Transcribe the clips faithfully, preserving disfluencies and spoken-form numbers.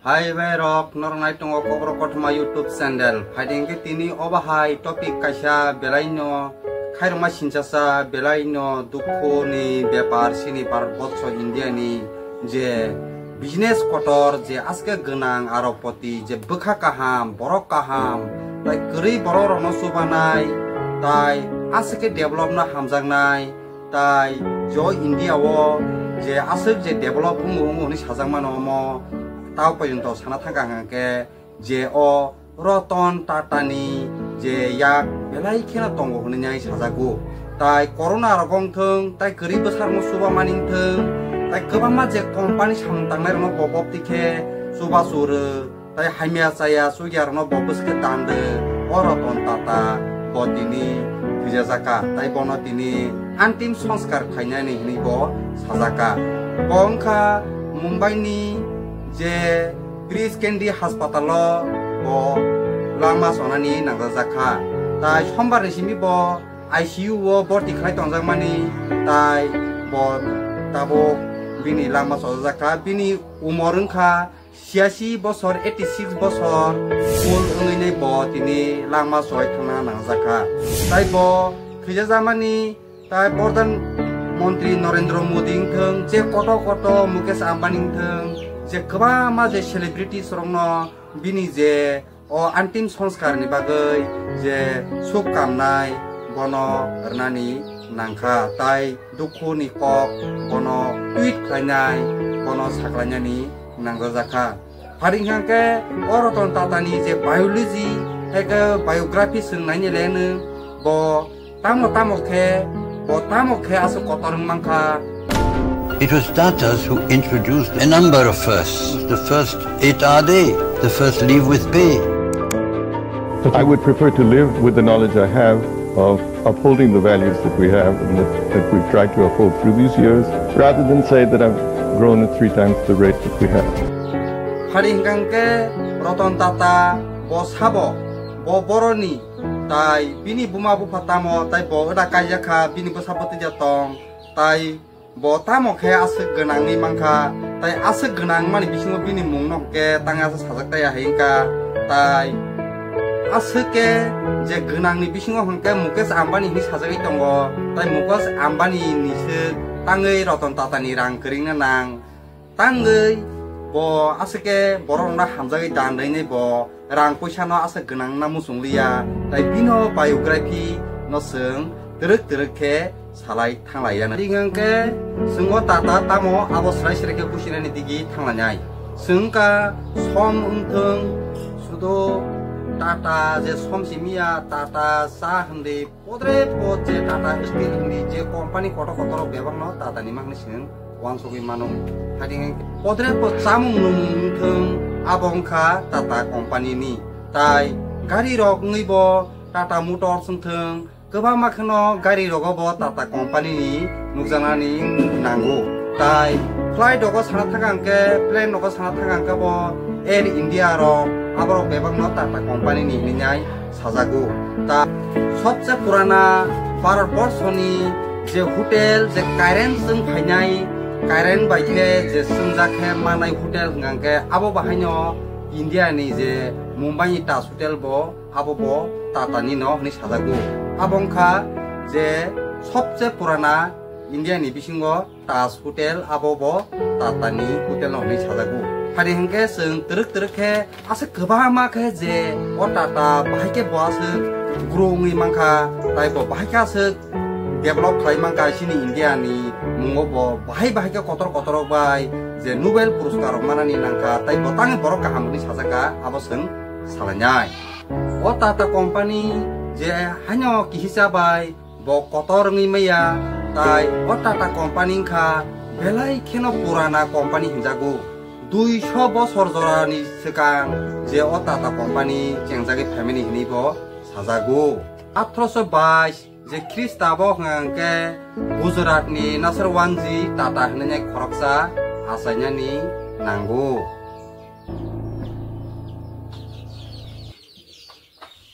Hai bai rok, norok nai tongo Kokborok Kothoma YouTube channel. Phaidi hwnkhe tini obo hai topic kaisa belaino khairokma sinchasa, belaino dukhoni bepar chini Bharat borsho India ni je business kotor, je aske gwnang arokpoti, je bwkha kaham, borok kaham, tai kwrwi borok rokno chubanai, tai aske develop no hamjaknai, tai jo India o je aswk je develop wngo wngo hwnwi sajakmano omo tao pojonto sana thangkha hwnkhe je o Ratan Tata ni je yak belai kheno tongo hwnwi nai sajago. Tai corona rok wng thung, tai kwrwi bwsarokno chuba mani wng thung, tai kwbangma je company samung tangnai rokno bo bopti khe chuba churu, tai hamya chaya chukya rokno bo bwswk khe dan rw, o Ratan Tata bo tini thwijajak kha, tai bono tini antim sanskar khainani hwnwi bo sajak kha. Bo wngkha Mumbai ni je Breach Candy Hospital o bo langma chonani nangjak kha. Tai sombar ni simi bo I C U o borti khlai tongjakmani, tai bo tabuk bini langma chojak kha. Bini umor wngkha siyasi bosor, eighty six bosor full wngwi nai bo tini langma choi thangna nangjak kha. Tai bo thwijajakmani tai Pradhan Mantri Narendra Modi wngthung, je koto koto Mukesh Ambani wngthung, je kwbangma je celebrities rokno bini je o antim sanskar ni bagwi je suk kamnai bono rwnani nangkha, tai dukhu ni kok bono tweet khlainai, bono saklainani nangjajakha. Phari hwnkhe o Ratan Tata ni je biology, hai khe biography swng naini le nwng bo tamo tamo khe, bo tamo khe aswk kotor wng mankha. It was Tatas who introduced a number of firsts. The first, et ade, the first leave with pay. I would prefer to live with the knowledge I have of upholding the values that we have and that, that we've tried to uphold through these years, rather than say that I've grown at three times the rate that we have. Phari hwnkhe Ratan Tata bo sabo, bo boroni, tai bini buma bupha tamo, tai bo wda kaijak kha, bini bwsa bwtwi ja tong, tai bo tamo khe aswk gwnangwi mankha, tai aswk gwnang mani bisingo bini mung no hwnkhe tangwi aswk sajak taya hai wngkha, tai aswk khe je gwnangni bisingo hwnkhe Mukesh Ambani hinwi sajagwi tongo, tai Mukesh Ambani ni swk tangwi Ratan Tata ni rang kwrwngna nang. Tangwi bo aswk khe borok rokno hamjagwi dan rwinai bo rang puisa no aswk gwnang na muchung liya, tai bino biography no chwng twrwk twrwk khe salai thanglaiya. Tini hwnkhe chwng o Tata tamo abo swrai swrai khe businani digi thanglainai. Chwng wngkha som wngthung, sudo Tata je som simiya, Tata cha hwnwi podre pod je Tata Steel hwnwi je company kotor kotor rok bebakno Tata ni makni chwng uansugwi mano. Haini podre pod chamung nwmung wngthung, abo wngkha Tata company ni. Tai gari rok wngwi bo Tata Motors wngthung, kwbangma kheno gari rogo bo Tata company ni nukjaknani nango. Tai flight rogo sana thang hwnkhe, plane rogo sana thang hwnkhe bo Air India rok, aborok bebakno Tata company ni hinwi nai sajago. Ta sobse purana Bharat borshoni je hotel, je current chwng phainai, current bai khe je chwngjak khe manai hotel hwnkha khe abo bahaino India ni je Mumbai ni Taj Hotel bo abo bo Tata ni no hinwi sajago. Abo wngkha je sobse purana India ni bisingo Taj Hotel abo bo Tata ni hotel no hinwi sajago. Haini hwnkhe chwng twrwk twrwk khe aswk kwbangma khe je o Tata bahai khe bo aswk grow wngwi mankha, tai bo bahai khe aswk develop khlai mankha chini India ni mungo bo bahai bahai khe kotor kotor rok bai je Nobel Puroskar rok manani nangkha, tai bo tangwi borok kaham hinwi sajakha, abo chwng salainai. O Tata company je haino kihisa bai bo kotor wngwi maya, tai o Tata company wngkha belai kheno purana company hinjago. Duiso bosor jorani swkang je o Tata company chengjagwi phaimani hinwi bo sajago. Athroso bais je Khrista bo hwnkha hwnkhe Gujarat ni Nasarwanji Tata hinwi khoroksa achainani nango.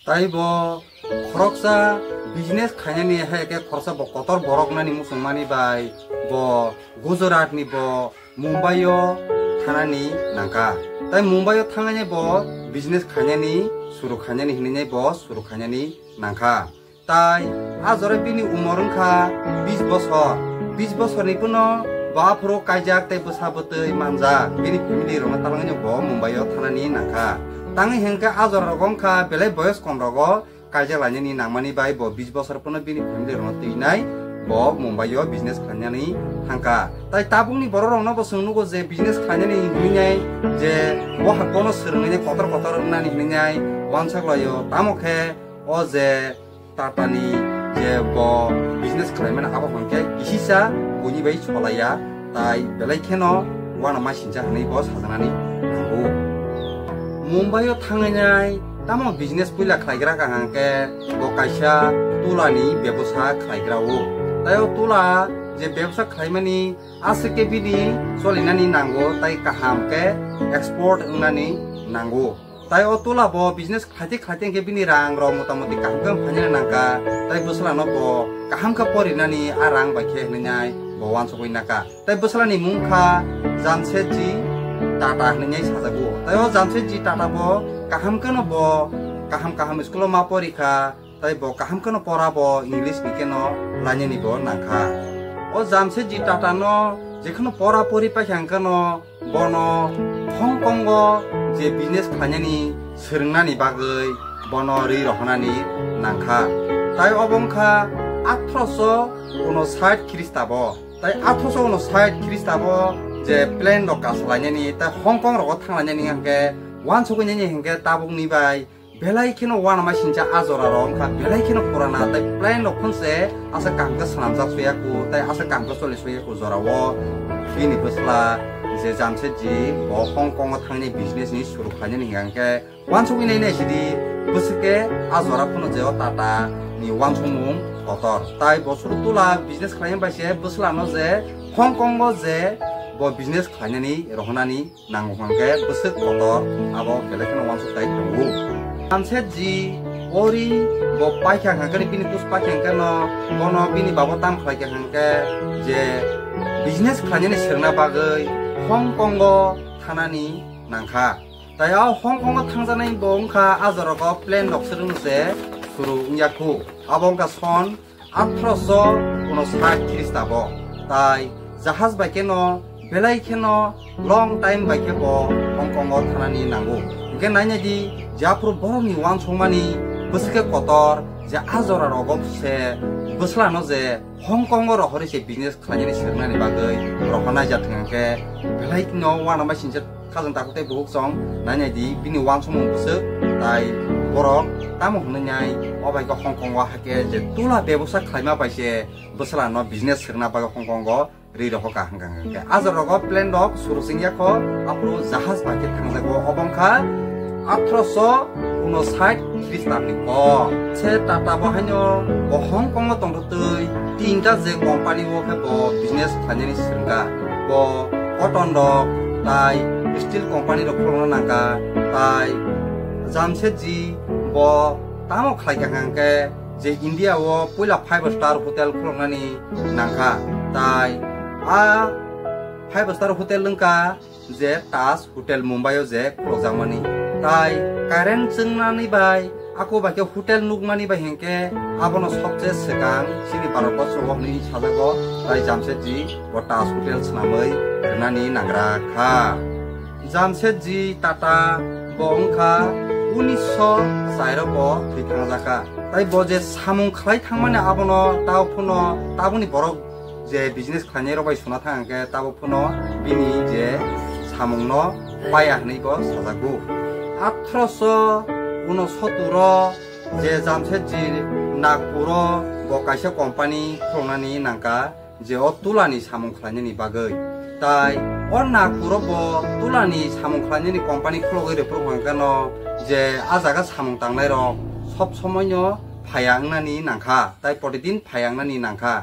Tai bo khoroksa business khainani hai khe khoroksa bo kotor borok nani muchungmani bai bo Gujarat ni bo Mumbai o thanani nangkha. Tai Mumbai o thangnai bo business khainani suru khainani hinwi bo suru khainani nangkha. Tai a jora bini umor wngkha bis bosor. Bis bosorni phano bo aphuru kaijak tei bwsa bwtwi manjak. Bini family rokno talangwi bo Mumbai o thanani nangkha. Tangwi hinkhe a jora rogo wngkha belai boyos kom rogo kaijak lainani nangmani bai bo bis bosor phano bini family rokno twinai bo Mumbai o business khlainani thangkha. Tai tabukni borok rokno bo chwng nugo je business khlainani hinwi nai je bo hakbono swrwngwi kotor kotor wngnani hinwi nai uansuk laio. Tamo khe o je Tata ni je bo business khlaimani abo hwnkhe kisisa buini bai cholaiya, tai belai kheno uanamasingcha hinwi bo sajaknani nango. Mumbai o thangnai nai tamo business puila khlaigra ka hwnkhe bo kaisa tula ni bebosa khlaigra o. Tai o tula je bebosa khlaimani aswk khe bini cholinani nango, tai kaham khe export wngnani nango. Tai o tula bo business khlaite khlaite hwnkhe bini rang rok motamoti kaham khe phainani nangkha, tai bwsla no bo kaham khe porinani a rang bai khe hinwi nai bo uansugwi naka. Tai bwsla ni mung kha Jamshedji Tata hinwi nai sajago. Tai o Jamshedji Tata bo kaham khe no bo kaham kaham school o ma pori kha, tai bo kaham khe no pora bo English ni khe no lainani bo nangkha. O Jamshedji Tata no jekheno pora pori paikha hwnkhe no bono Hong Kong o je business khlainani swrwngnani bagwi bono ri rohornani nangkha. Tai obo wngkha athroso unosait Khristabo. Tai athroso unosait Khristabo je plane rok kasalainani tai Hong Kong rogo thanglainani hwnkhe uansugwi nini hwnkhe tabukni bai belai kheno uanamasingcha a jora rok wngkha, belai kheno purana tai plane rok phunse asa kaham khe swnamjak suyaku tai asa kaham khe choli suyaku jora o. Bini bwsla je Jamshedji bo Hong Kong o thangni business ni suru khlainani hwnkha hwnkhe uansugwi nai nai sidi bwswk khe a jora phano je o Tata ni uansukmung kotor. Tai bo suru tula business khlaina bai se bwsla no je Hong Kong o je bo business khlainani rohornani nango hwnkhe bwswk kotor abo belai kheno uansuk tai tongo. Jamshedji ori bo paikha hwnkhe bini kus paikha hwnkhe no bono bini babo tam khlaikha hwnkhe je business khlainani swrwngna bagwi Hong Kong o thanani nangkha. Tai o Hong Kong o thangjaknai bo wngkha a jora o plane rok swrwng se suru wngya khu. Abo wngkha son athroso unosait Khristabo. Tai jahaj bai kheno belai kheno long time bai khe bo Hong Kong o thanani nango. Hwnkhe nainai di, je aphuru borokni uansukmani bwswk khe kotor je a jora rogo se bwsla no je Hong Kong o rohorwi se business khlainani swrwngnani bagwi rohornai jat hwnkhe belai no uanamasingcha khajang takhuk tei bukhuk chong nainai di bini uansukmung bwswk tai borok tamo hwnwi nai o bai khe Hong Kong o hakhe je tula bebosa khlaima bai se bwsla no business swrwngna bagwi Hong Kong o ri rohorkha hwnkha hwnkhe a jora rogo plane rok suru chwngya kho aphuru jahaj bai khe thangjago obo wngkha athroso unosait Khristan ni kok. Se Tata bo haino bo Hong Kong o tongtwtwi tinta je company o khe bo business khlainani swrwngkha. Bo cotton rok tai steel company rok khulokna nangkha tai Jamshedji bo tamo khlaikha hwnkhe je India o puila five star hotel khuloknani nangkha tai a five star hotel wngkha je Taj Hotel Mumbai o je khulokjakmani. Tai current chwngnani bai, ako bai khe hotel nukmani bai hinkhe abono sobse swkang chini Bharat borso o hwnwi sajago. Tai Jamshedji bo Taj Hotel swnamwi rwnani nangra kha. Jamshedji Tata bo wngkha unisho char o bo thwi thangjakha. Tai bo je samung khlai thangmani abono tao phano tabukni borok je business khlainai rok bai suna thang khe tabo phano bini je samung no paya hinwi bo sajago. Athroso unosottor o je Jamshedji Nagpur o bo kaisa company khuloknani nangkha je o tula ni samung khlainani bagwi. Tai o Nagpur o bo tula ni samung khlainani company khulogwi rwphuru hwnkha no je a jaga samung tangnai rok sob somoi no phaya wngnani nangkha, tai protidin phaya wngnani nangkha.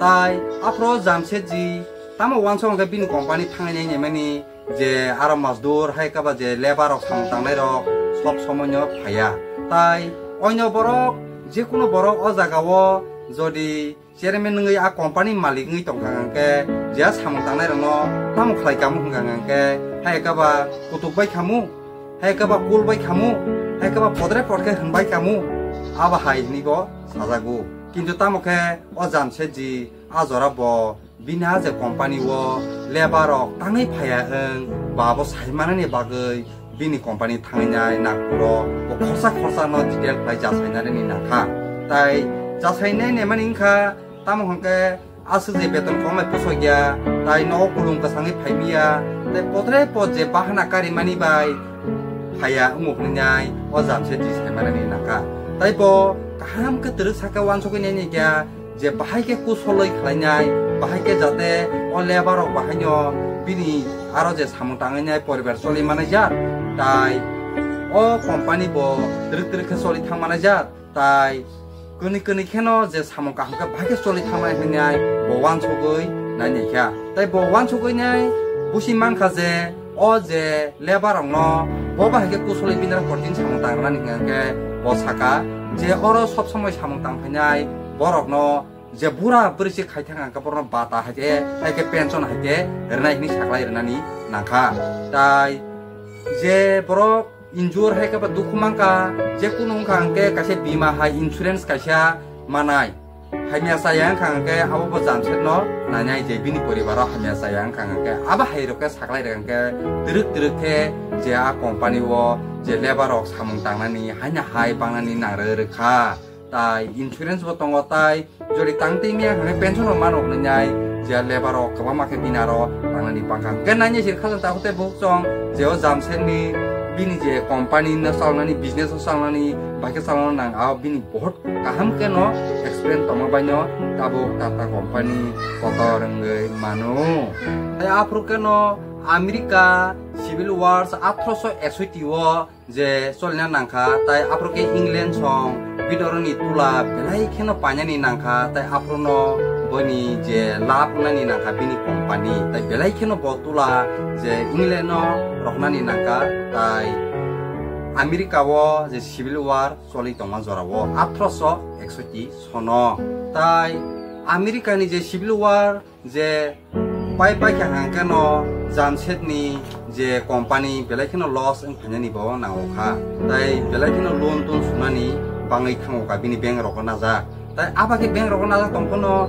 Tai aphro Jamshedji tamo uansuk hwnkhe bini company thangnai naimani je aro mazdur hai kaba je labour rok samung tangnai rok sob somoi no phaya. Tai oino borok, jekunu borok o jaga o jodi chairman wngwi a company malik wngwi tongkha hwnkhe je a samung tangnai rokno tamo khlai kamo hwnkha hwnkhe Hai khe ba kutuk bai khamu, hai khe ba kul bai khamu, hai khe ba podre podkhe hwn bai khamu, abo hai hwnwi bo sajago. Kintu tamo khe o Jamsetji a jora bo bini a je company o labour rok tangwi phaiya wng ba bo sai manani bagwi bini company thangwi nai Nagpuro bo khorsa khorsa no detail khlai jasainani nangkha. Tai jasainai naimani wngkha tamo hwnkhe aswk je beton kok lai pusok ya, tai nogo kulum kwsangwi phaimiya, tai potre pot je bahana karimani bai phaiya wngmuk hwnwi nai o Jamsetji sai manani nangkha. Tai bo kaham khe twrwk sakhe uansugwi nai nai khe je bahai khe kusolwi khlainai, bahai khe jate o labour rok bahaino bini aro je samung tangwi nai poribar choli manai jak, tai o company bo twrwk twrwk khe choli thang manai jak. Tai kwnwi kwnwi kheno je samung kaham khe bahai khe choli thangnai hwnwi ai bo uansugwi nai nai kha. Tai bo uansugwi nai busi mankha je o je labour rokno bo bahai khe kusolwi bini rok kotini samung tangrwnani hwnka hwnkhe bo saka je oro sob somoi samung tang phainai borokno je bura bwrwi se khai thang hwnka borokno bata hai khe hai khe pension hai khe rwnai hwnwi saklai rwnani nangkha. Tai je borok injure hai khe ba dukhu mankha, je kunu wngkha hwnkhe kaisa bima hai insurance kaisa manai. Hamya chaya wngkha hwnkhe abo bo Jamsetno nainai je bini poribaro hamya chaya wngkha hwnkhe abo hai rok khe saklai rwkha hwnkhe twrwk twrwk khe je a company o je labour rok samung tangnani haino hai bangnani nangrwi rwkha. Tai insurance bo tongo tai jori tang twi miya hwnwi pension rok mano hwnwi nai je labour rok kwbangma khe bini aro tangnani bangkha. Hwnkhe nai nai sir khajak ta hote buchung je o Jamsetni bini je company no chalnani business o chalnani bai khe chalna nang a bini bohot kaham khe no experience tongma bai no tabuk Tata company kotor wngwi mano. Tai aphuru khe no America Civil Wars atharoso eksoiti o je cholina nangkha, tai aphuru khe England song bidoroni tula belai kheno painani nangkha, tai aphuru no boni je lab wngnani nangkha bini company, tai belai kheno bo tula je England no rohnani nangkha, tai America o je Civil War choli tongma jora o atharoso eksoiti sono, tai America ni je Civil War je pai pai kha hwnkhe no Jamsetni je company belai kheno loss wng phainani bo nango kha. Tai belai kheno loan ton sunani bangwi thango kha bini bank rogo najak. Tai aba khe bank rogo najak tong phano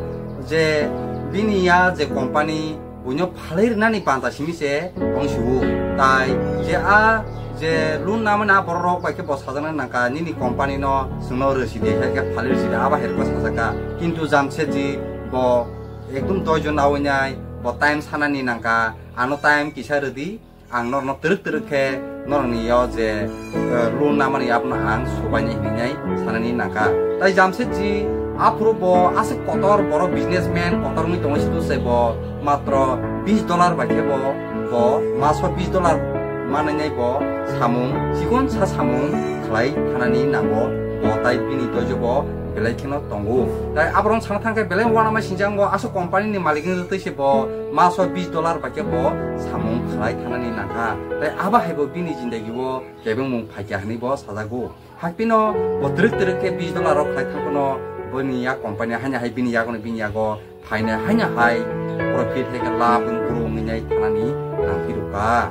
je bini ya je company buino phalwi rwnani banta simi se tong siwo. Tai je a je loan namani a borok rok bai khe bo sajaknai nangkha nini company no chwngno rwsi de hai khe phalwi rwsi de aba hai rwkhe sajak kha. Kintu Jamsetji bo ekdum doijo nawi nai bo time sanani nangkha, ano time kisa rwdi, ang norokno twrwk twrwk khe norokni yo je, eh, loan namani abono ang subainai hinwi nai sanani nangkha. Tai Jamsetji aphuru bo aswk kotor borok businessman kotor wngwi tongwi situ se bo matro bis dollar bai khe bo, bo maso bis dollar manwi nai bo samung chikon sa samung khlai thanani nango bo tai bini doijo bo belai kheno tongo. Tai aborok sana thangkhe belai uanama sinjango aswk company ni malik wngwi twi se bo maso bis dollar bai khe bo samung khlai thanani nangkha. Tai abo hai bo bini jindagi o kebengmung phaikha hwnwi bo sajago. Hakhe no bo twrwk twrwk khe bis dollar rok khlai thang phano bini ya company haino hai bini yago no bini yago phainai haino hai profit hai khe lab wng kuru wngwi nai thanani nangphi rwkha.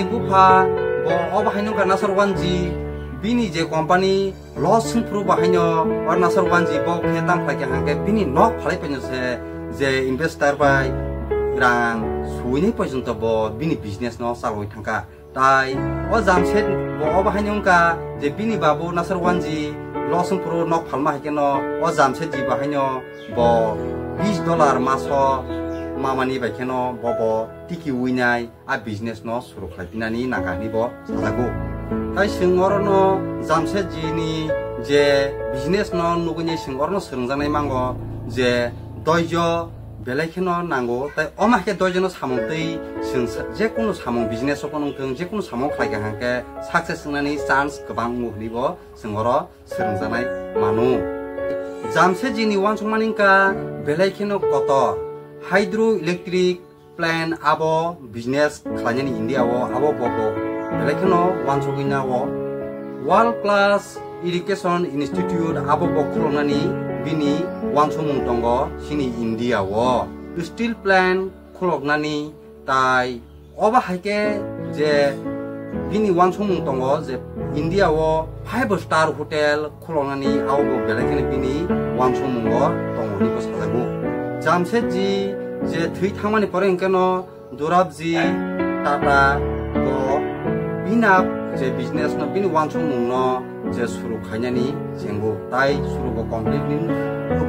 Bupha bo obo hai nungkha Nasar Wanji bini je company loss wng phuru bo haino o Nasar Wanji bo khe tang khlai kha hwnkhe bini nok phalai paino se je investor bai rang suinai porjonto bo bini business no chalwi thangkha. Tai o Jamset bo obo haino wngkha je bini babu Nasar Wanji loss wng phuru nok phalma hai kheno o Jamsetji bo haino bo bis dollar maso mamani bai kheno bo bo tiki winai a business no suru khlai pinani nangkha hinwi bo sajago. Tai chwng orono Jamsetji ni je business no nugwi chwng orono swrwngjaknai mango je doijo belai kheno nango, tai omo hai khe doijono samung twi chwng sa-, je kunu samung business o phano wng thung, je kunu samung khlai kha hwnkhe success wngnani chance kwbang wngo hwnwi bo chwng oro swrwngjaknai mano. Jamsetji ni uansukmani wngkha belai kheno kotor hydro electric plant abo business khlainani India o abo bo bo belai kheno uansugwi na o. World class education institute abo bo khuloknani bini uansukmung tongo chini India o. Steel plant khuloknani tai Obo hai khe je bini uansukmung tongo je India o five star hotel khuloknani, abo bo belai kheno bini uansukmungo tongo hinwi bo sajago. Jamshedji je thwi thangmani pore hwnkhe no Durabji Tata bo bini je business no, bini uansukmung no je suru khainani chengo, tai suru bo completely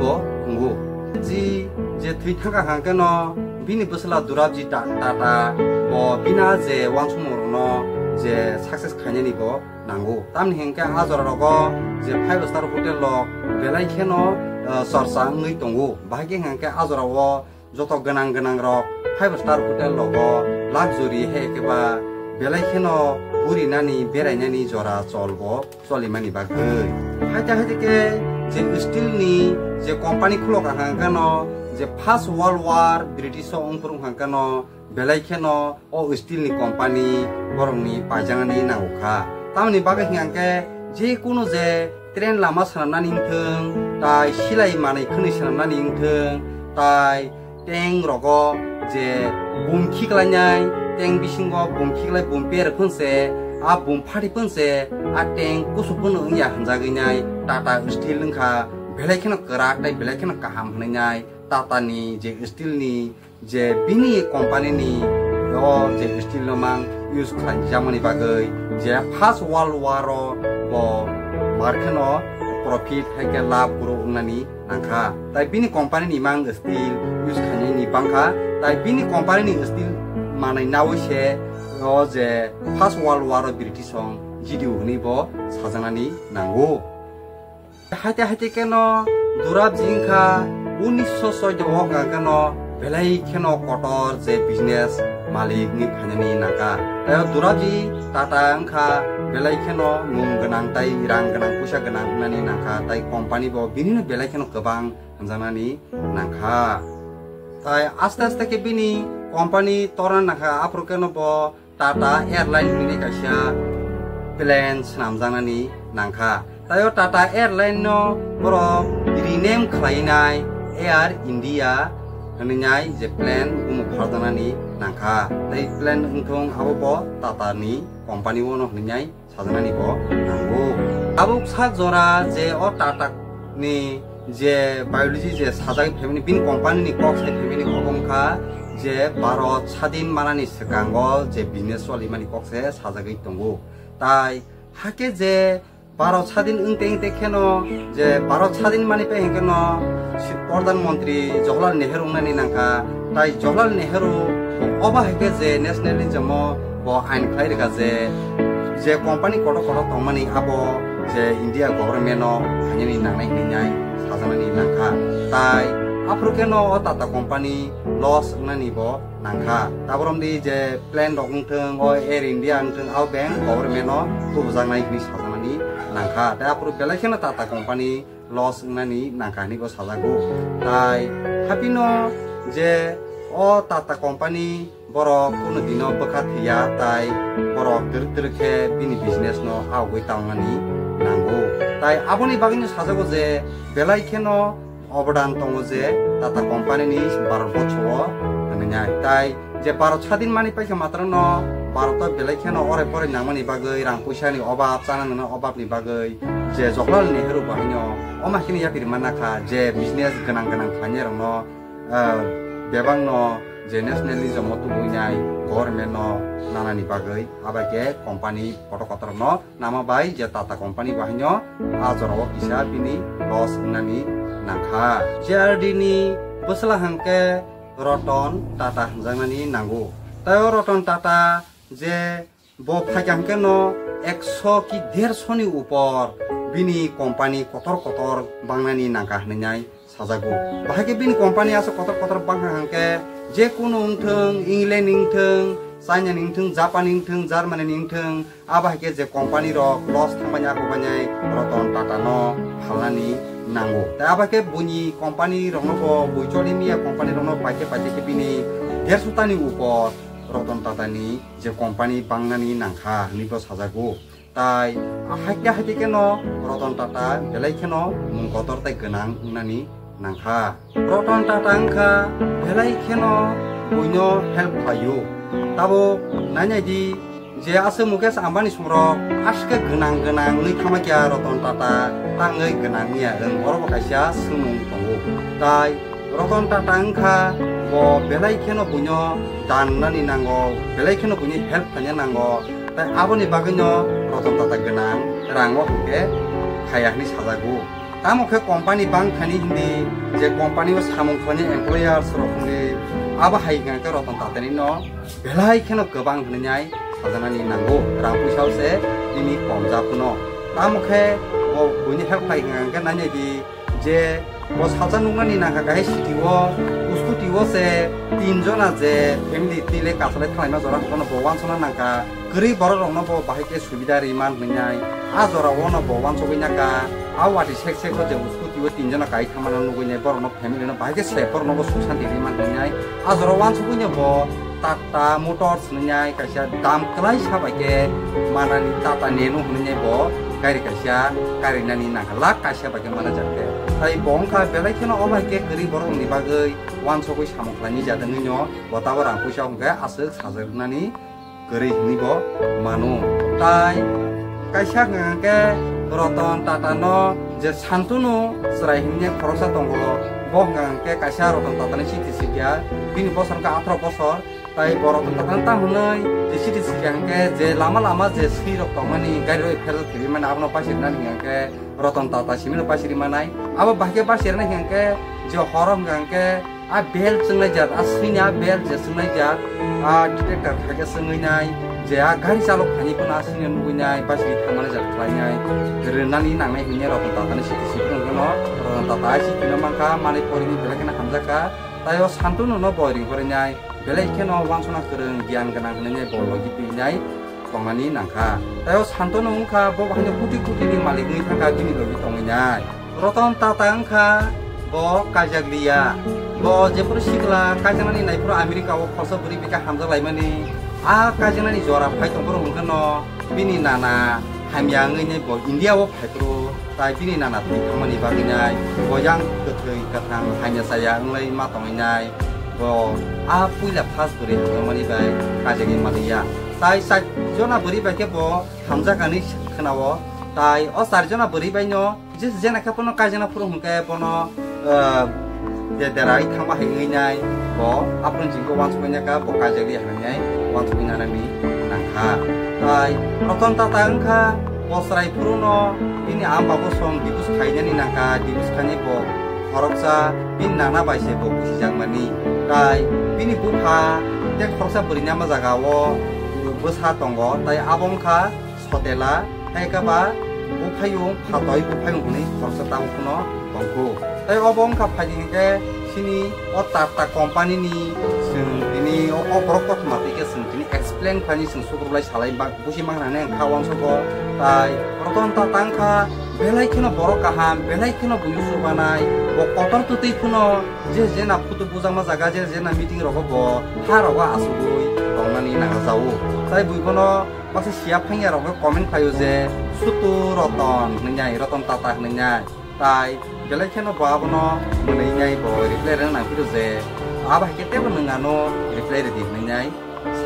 bo wngo. Ji je thwi thangkha hwnkhe no bini bwsla Durabji Ta-, Tata bo bini je uansukmung rokno je success khainani bo nango. Tamni hwnkhe a jora rogo je five star hotel rok belai kheno, eh, chorcha wngwi tongo. Bahai khe hwnkhe a jora o joto gwnang gwnang rok five star hotel rogo luxury hai khe ba belai kheno gurinani berainani jora chol bo cholimani bagwi. Haite haite khe je steel ni je company khulok ang hwnkhe no je First World War British o wngphuru hwnkhe no belai kheno o steel ni company borokni paijaknani nango kha. Tamoni bagwi hwnkhe je kunu je train lama swnamnani wngthung, tai silai manwi khwnwi swnamnani wngthung, tai tank rogo je bum khiklainai, tank bisingo bum khiklai, bum per phunse, a bum phati phunse, a tank kusu phunu wngya hwnjagwi nai Tata Steel wngkha, belai kheno kwrak tai belai kheno kaham hwnwi nai Tata ni je steel ni je bini company ni o je steel no mang use khlai jamani bagwi je First World War o bo mar kheno profit hai khe labh guru wngnani nangkha. Tai bini company ni mang steel use khainani bangkha. Tai bini company ni steel manwi nawi se o je First World War o British song G D O hwnwi bo sajaknani nango. Haite haite keno Durabji wngkha unisho soido o hwnkha keno belai kheno kotor je business malik wngwi phainani nangkha. Tai o Durabji Tata wngkha belai kheno mung gwnang tai rang gwnang puisa gwnang wngnani nangkha, tai company bo bini no belai kheno kwbang hwnjaknani nangkha. Tai aste aste khe bini company torna nangkha, aphuru keno bo Tata Airline hwnwi kaisa plane swnamjaknani nangkha. Tai o Tata Airline no borok rename khlainai Air India hwnwi nai je plane bumung pharjaknani nangkha. Tai plane wngthung abo bo Tata ni company o no hwnwi nai sajaknani bo nango. Tabuk sak jora je o Tata ni je biology je sajagwi phaimani, bini company ni kok sai phaimani obo wngkha je Bharat sadin manani swkango je business cholimani kok se sajagwi tongo. Tai hakhe je Bharat sadin wngte wngte kheno je Bharat sadin mani pai hwnkhe no si-, Pradhan Mantri Jawaharlal Nehru wngnani nangkha. Tai Jawaharlal Nehru obo hai khe je nationalism o bo ain khlai rwkha je, je company kotor kotor tongmani abo je India government o khainani nangnai hinwi nai sajaknani nangkha. Tai aphuru khe no o Tata company loss wngnani bo nangkha. Taborom di je plane rok wngthung, o Air India wngthung, abo beng government o tubujaknai hinwi sajaknani nangkha. Tai aphuru belai kheno Tata company loss wngnani nangkha hinwi bo sajago. Tai haphino je o Tata company borok kunu dino bwkha thwiya, tai borok twrwk twrwk khe bini business no aogwi tangnani nango. Tai aboni bagwino sajago je belai kheno obodan tongo je Tata company ni Bharat borso o hwnwi nai. Tai je Bharat sadin mani paikha matrano Bharat o belai kheno orai porai nangmani bagwi, rang puisa ni obab, chana nangna obab ni bagwi je Jawaharlal Nehru bo haino omo haino yapri manna kha je business gwnang gwnang khlainai rokno, ah, bebak no je nationalism o tubui nai government no nanani bagwi, abo khe company kotor kotor no nama bai je Tata company bo haino a jora o kisa bini loss wngnani nangkha. J R D ni bwsla hwnkhe Ratan Tata hwnjaknani nango. Tai o Ratan Tata je bo phaikha hwnkhe no ekso ki derso ni upor bini company kotor kotor bangnani nangkha hwnwi nai sajago. Bahai khe bini company aswk kotor kotor bangkha hwnkhe, je kunu wngthung, England ni wngthung, China ni wngthung, Japan ni wngthung, Germany ni wngthung, abo hai khe je company rok loss thangmani, abo bainai Ratan Tata no phalnani nango. Tai abo khe buini company rokno bo, bui choli miya company rokno paikhe paikhe khe bini derso ta ni upor Ratan Tata ni je company bangnani nangkha hinwi bo sajago. Tai haikhe haikhe kheno Ratan Tata belai kheno mung kotor tai gwnang wngnani nangkha. Ratan Tata wngkha belai kheno buino help khlaio. Abo nainai di je aswk Mukesh Ambani songrok aswk gwnang gwnang wngwi thangma kya Ratan Tata tangwi gwnang wngya wng oro bo kaisa swngmung tongo. Tai Ratan Tata wngkha bo belai kheno buino dan nani nango, belai kheno buini help khaina nango. Tai aboni bagwino Ratan Tata gwnang rango hwnkhe khaya hwnwi sajago. Tamo khe company bang thani hindi je company o samung khlaini employers rok hindi abo hai hwnkhe Ratan Tata ni no belai kheno kwbang hwnwi nai sajaknani nango, rang puisa se nini komjak phano. Tamo khe bo buini help khai hwnkhe nainai di je bo salsa nuknani nangkha kahi city o, scooty o se tin jona je family twi le kasalai thanglaima jora hwnkheno bo wansukna nangkha. Kwrwi borok rokno bo bahai khe subida ri man hwnwi nai. A jora o no bo wansugwi nangkha. A wati sek sek o je scooty o tin jona kai thangmano nugwi nai borok no family no bahai khe se borok no bo suk santi ri man hwnwi nai. A jora wansugwi no bo Tata Motors hwnwi nai kaisa dam kwlai sa bai khe manani Tata Nano hwnwi nai bo gari kaisa karinani nangkha lakh kaisa bai khe mana jak khe. Tai bo wngkha belai kheno o bai khe kwrwi borok ni bagwi wansugwi samung khlaini jat wngwi no bo tabok rang puisa hwnkhe aswk sajaknani kwrwi hwnwi bo mano. Tai kaisa hwnkha khe Ratan Tata no je Santunu chwrai hwnwi khoroksa tongo, bo hwnkha khe kaisa Ratan Tata ni chiti sikya, bini bosor wngkha atharo bosor. Tai bo Ratan Tata no tamo hwnwi je chiti sikya hwnkhe je lama lama je swi rok tongmani gari rok phel thwimani abono paisirnani hwnkha khe Ratan Tata simi no paisiri manai. Abo bahai khe paisirnai hwnkha khe je horo hwnkha khe a bel chwngnai jat, a swini a bel je chwngnai jat, a detector khaikhe chwngwi nai, je a gari chalok thani phano a swini nugwi nai, bachwi thangmani jat khlai nai, rwnani nangnai hwnwi Ratan Tata ni siti siphrung phano, Ratan Tata ai sipino mankha, manwi porini belai kheno hamjakha, tai o Santunu no boi ring pori nai, belai kheno wansukna kwrwng, giyan gwnang hwnwi nai bo logi twi nai. Tongmani nangkha. Tai o Santunu wngkha bo haino koti koti ni malik wngwi thangkha bini logi tongwi nai. Ratan Tata wngkha bo kaijakliya. Bo jephuru sikla kaijaknani naiphuru America o khoroksa bwrwi bai khe hamjak laimani. A kaijaknani jora phai tongphuru hwnkhe no bini nana hamya wngwi nai bo India o phaiphuru. Tai bini nana twi thangmani bagwi nai, bo yang kwthwi kwthang hamya chaya wngwi ma tongwi nai, bo a puila first bwrwi hamjakmani bai kaijagwi manliya. Tai char jona bwrwi bai khe bo hamjakani khwnao. Tai o char jona bwrwi bai no je jena khe bono kaijana phuru hwnkhe bono, ah, je derai thangma hai wngwi nai, bo aphuru jingbo wansukmani kha, bo kaijagwi hai nai wansukmani nangkha. Tai Ratan Tata wngkha bo chwrai phuru no bini ama bo song divorce khainani nangkha, divorce khainai bo khoroksa bini nana bai se bo busijakmani. Tai bini bupha tei khoroksa bwrwi ni ama jaga o bwsa tongo, tai abo wngkha Sotela, tei khe ba buphayung, phatoi buphayung hwnwi khoroksa tabuk phano tongkhu. Tei obo wngkha phaidi hwnkhe chini o Tata company ni chwng tini o, o borok kothoma twi khe chwng tini explain khlaini chwng sukrulai salai ba busi mangrani ang kha wansukgo. Tai Ratan Tata wngkha belai kheno borok kaham, belai kheno buino chubanai, bo kotor twtwi phano je je na photo bujakma jaga, je je na meeting rogo bo ha rogo asugwi tongnani nangjago. Tai bui bono baksa siya phangya rok comment khlaio je Sutu Roton hwnwi nai, Roton Tata hwnwi nai. Tai belai kheno bo abono mwnwi nai bo reply rwna nang phiro je abo hai khe teibo nwng ano reply rwdi hwnwi nai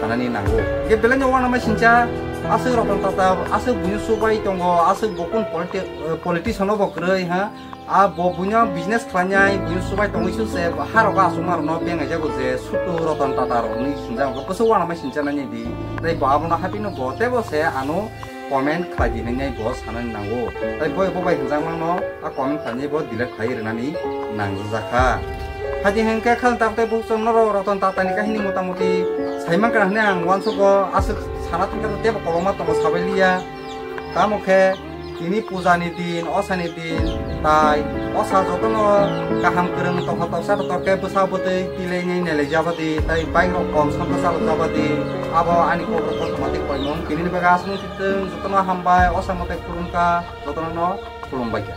sanani nango. Hwnkhe belai no uanama singcha aswk Roton Tata aswk buino chubai tongo, aswk bo kun politi-, politician o bo kwrwi ha. A bo buino business khlainai, buino chubai tongwi su se, ha rogo aswkma rokno bengaijago je Sutu Roton Tata rok hwnwi sinjak, hwnkhe bwswk uanama singcha nai di. Tai bo abono haphino bo teibo se ano comment khlai di hwnwi bo sanani nango. Tai bo bo bai hwnjakmano a comment khlainai bo delete khlai rwnani nangjak kha. Haidi hwnkhe khang tak tei bukchwng norok Roton Tata ni kahini mota moti saimankha hwnwi ang uansukgo, aswk sana thangkhe teibo kwbangma tongo sabai liya. Tamo khe tini puja ni din, osa ni din, tai osa jotono kaham kwrwng tokha toksa kotor khe bwsa bwtwi tilainai nailaijabadi, tai bike rok kom sam bwsa rwjabadi. Abo ani kok rok kothoma tei koimung. Tini ni bagwi aswk tong jotono hambai, osa mwtai khulumkha, jotono no khulumbaikha.